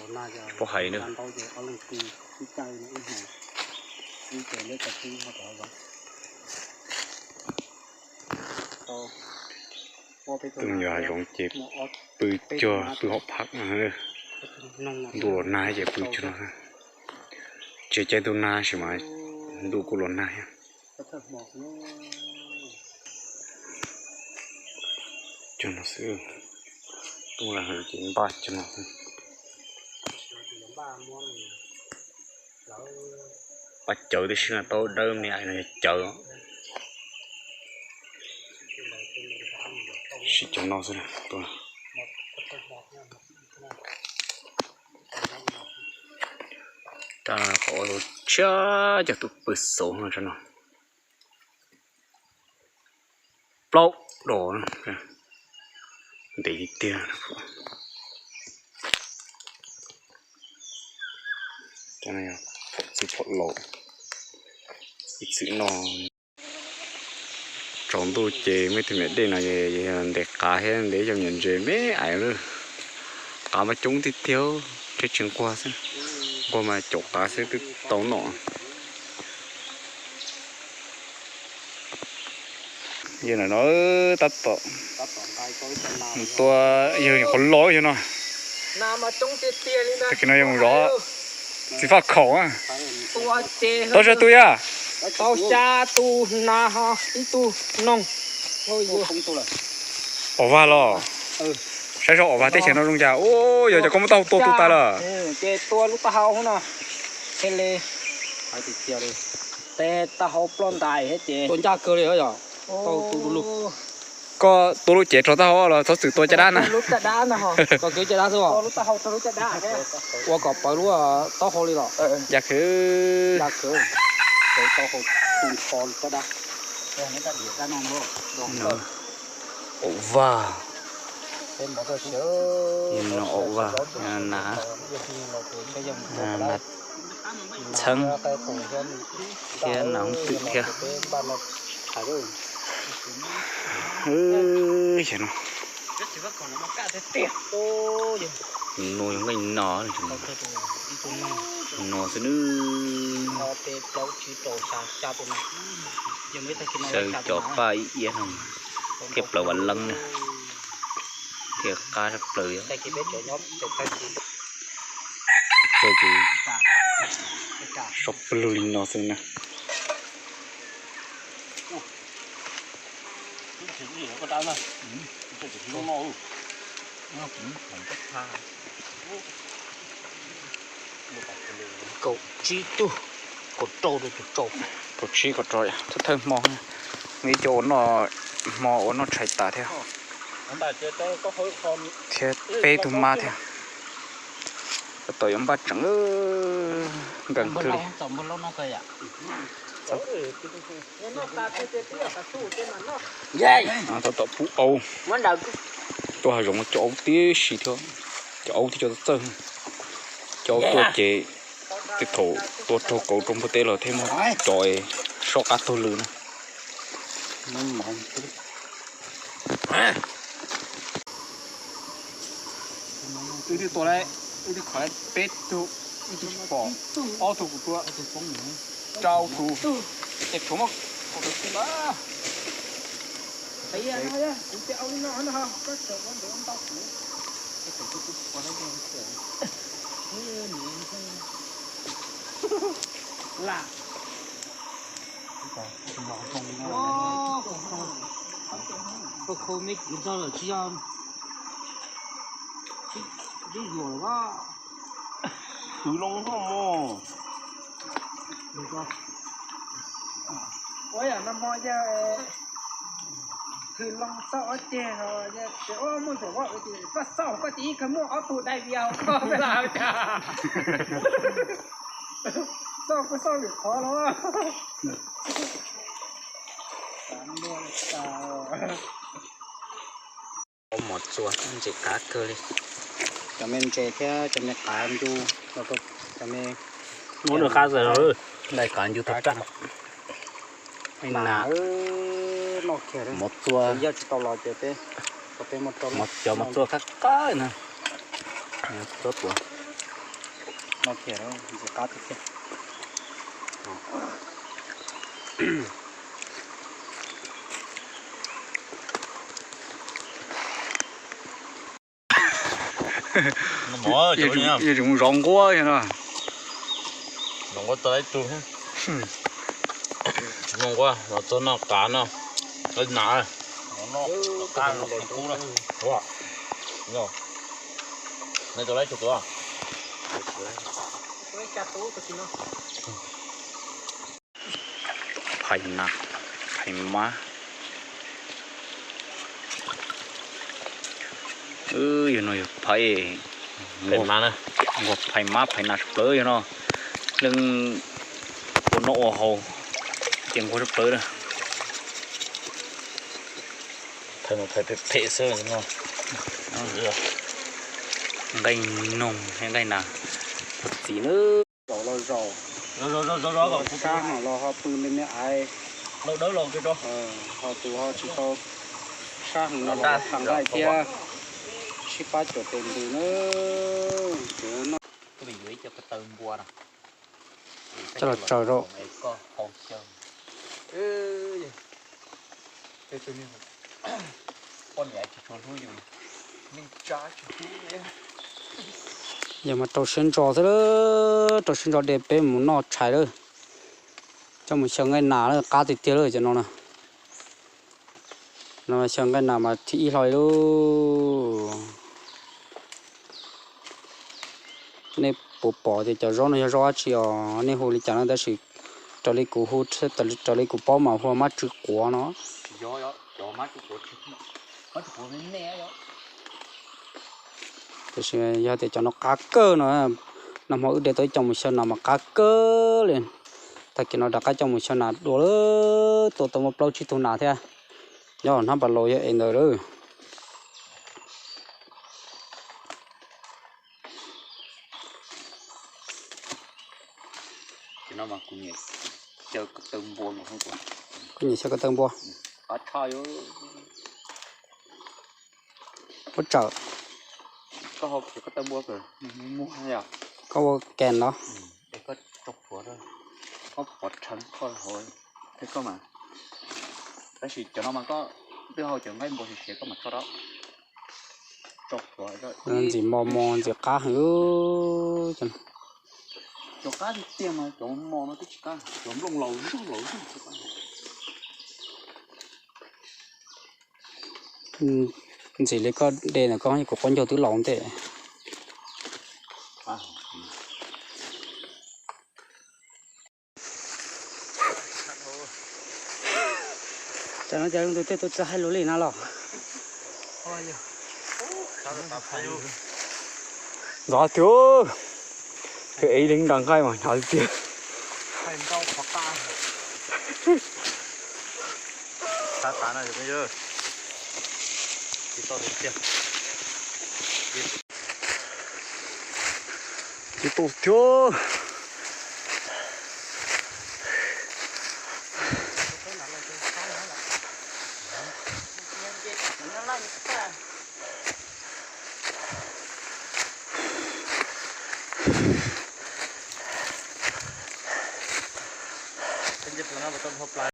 Tsis paub hais na. Tus me nyuam hav zoov ces pw cuag pw hauv phab no. Ntuj los nag ces pw cuag no. Tsis caij ntuj nag tab sis mas ntuj kuj los nag thiab. Cog no xwb, tub las ces npaj cog no xwb. Pab cawv tib si no tau dawb me ais no yog cawv. Sib cov no xwb. Qhov ua tau tshiab cov tus pw xauv no tso no. Plaub dos ntev tiag tiag. Txiv phom laus ib txwm no. Tsaus ntuj ces muaj ib tug me dej no ntes qav thiab ntes ib co me nyuam ntses me ais lawm. Qav mas coob tiag tiag, tsheb tsis nquag xwb, nquag mas caum qav xwb twb tau noj. Yog no tab tom mus tua, yog qhov loj yog no. Tag kis no yog mus zov txiv faj khaum. Tau xya tus yog? Tau xya tus hnav ho ib tug noog. Om vag los? Saib zoo om vag teb chaws no zoo cas. Ua yog cov koj muab taub hau tua tu tas lawm. Ces tua lub taub hau no thiaj li tes taub hau ploj ntais thiab ces tua ncaj kawg li yog. Koj tua lub cev rau taub hau los txhob txwm tua caj dab na. Lub caj dab na ho. Tua lub caj dab xwb. Tua lub taub hau rau lub caj dab. Ua kom pawv lub taub hau li los. Ncaj kawg. Ncaj kawg. Pawv taub hau tu nrho caj dab. Om vag. No om vag, nas txheeb thiab nas hooj twm thiab. Xyov no, nus yog nqaij no, nus xwb nab. Sawv cov paj ib iab no thiaj plaws vas leeb na, thiaj qab plaws. Sawv ces sov plug li no xwb na. Kaum tsib tug, kaum rau rau tus rau. Kaum tsib kaum rau, thawj thawj hmo, muaj ib co ua noj hmo ua noj tshais tas thiab. Thiab peb tug mab thiab. Tab tom yuav npaj tseem nkees kawg li. Tab tom pub aub. Tuaj hav zoov cov aub tib si thiab, cov aub thiab cov txawj. Cov aub tuaj ces tej thaum tua raug kauv rau npua teb los thiaj muaj cov soj qab taug lw na. Wb twb tua lawm, wb twb khav lawm peb tug, ib tug tsis pom, ob tug kuv tua, rau tug, ces tshuav muaj kaum tawm tug lawm. Koj khau me kwv txog lawm tsis yog, twb yuam lawm. Kwv loo hoj mog. Ua yam no hmo yog hws loo xauj ob ceg no, muaj xyom koj ces koj xauj koj ces ib kawg muaj ob tug dai vias koj xwb las cas. Xauj kuj xauj lwm qhov los. Mov txua ntses qab kawg li. Cov me ntses thiab cov me qav ncu, cov me, ua nws qab xwb, ntais qav ncu tag raj. Nas, mov txua, cov mov txua qab qab na. Txua tuav. Noj kiag lawm, ntxim qab tiag tiag. Yuav tsum mus zov nquab no. Zov nquab tau ib tug. Tsis muaj nquab los txog noj qav no. Nas. Noj tau ib tug. Phais nas, phais mab. Yog no yog phais, nquag phais mab phais nas tshaj plaws yog no. Leej ua noj ua haus ces nquag tshaj plaws na. Phais mas phais phem phem xwb no. Nqaij noog thiab nqaij nas txi na. Zaum los zaum, sab heev los ho pw me me aiv, ho tus ho tsis tau sab heev los ho tha nqaij thiab. Sib pab cuam tes ntws na. Coj los tsaws rau. Yog mas rau siab ntso xwb, rau siab ntso de peb mus noj tshais lawm. Coj mus xyaw nqaij nas lawm, qab tiag tiag lawm cov no na. No xyaw nqaij nas mas thib ib hlo li lauj. Nej puas pom tias cov zaub no yog zaub dab tsi os, nej hu li cas no tab sis raws li kuv hu, raws li kuv paub mas hu mab tsw quav no. Tiam sis yog tias cov no qab kawg no, nag hmo wb de tau ib co mus xyaw nas mas qab kawg li. Tag kis no rov qab coj mus xyaw nas dua lawm, tua tau muaj plaub tsib tug nas thiab. Nyob hnab pas laus yog es ntawd lawm. Kuv nyiam xyaw ko taw npua. Ua tsawm. Koj ua kem los? Tab sis cov no mas koj twb hau cov nqaij npua siav siav koj mam tso rau. Ntxim mos mos ntxim qab heev. Cov qab tiag tiag mas cov mos no twb tsis qab, cov nplooj laus zog laus zog. Ntxim li koj de ntawm koj, kuv qaub ncaug twb laus ntev. Tam no cas leej twg tej tuaj txawj hais lus li na los? Ntxov tiag, ev ib leeg nra nqaij mas hnyav tiag. Tsis tau tiag.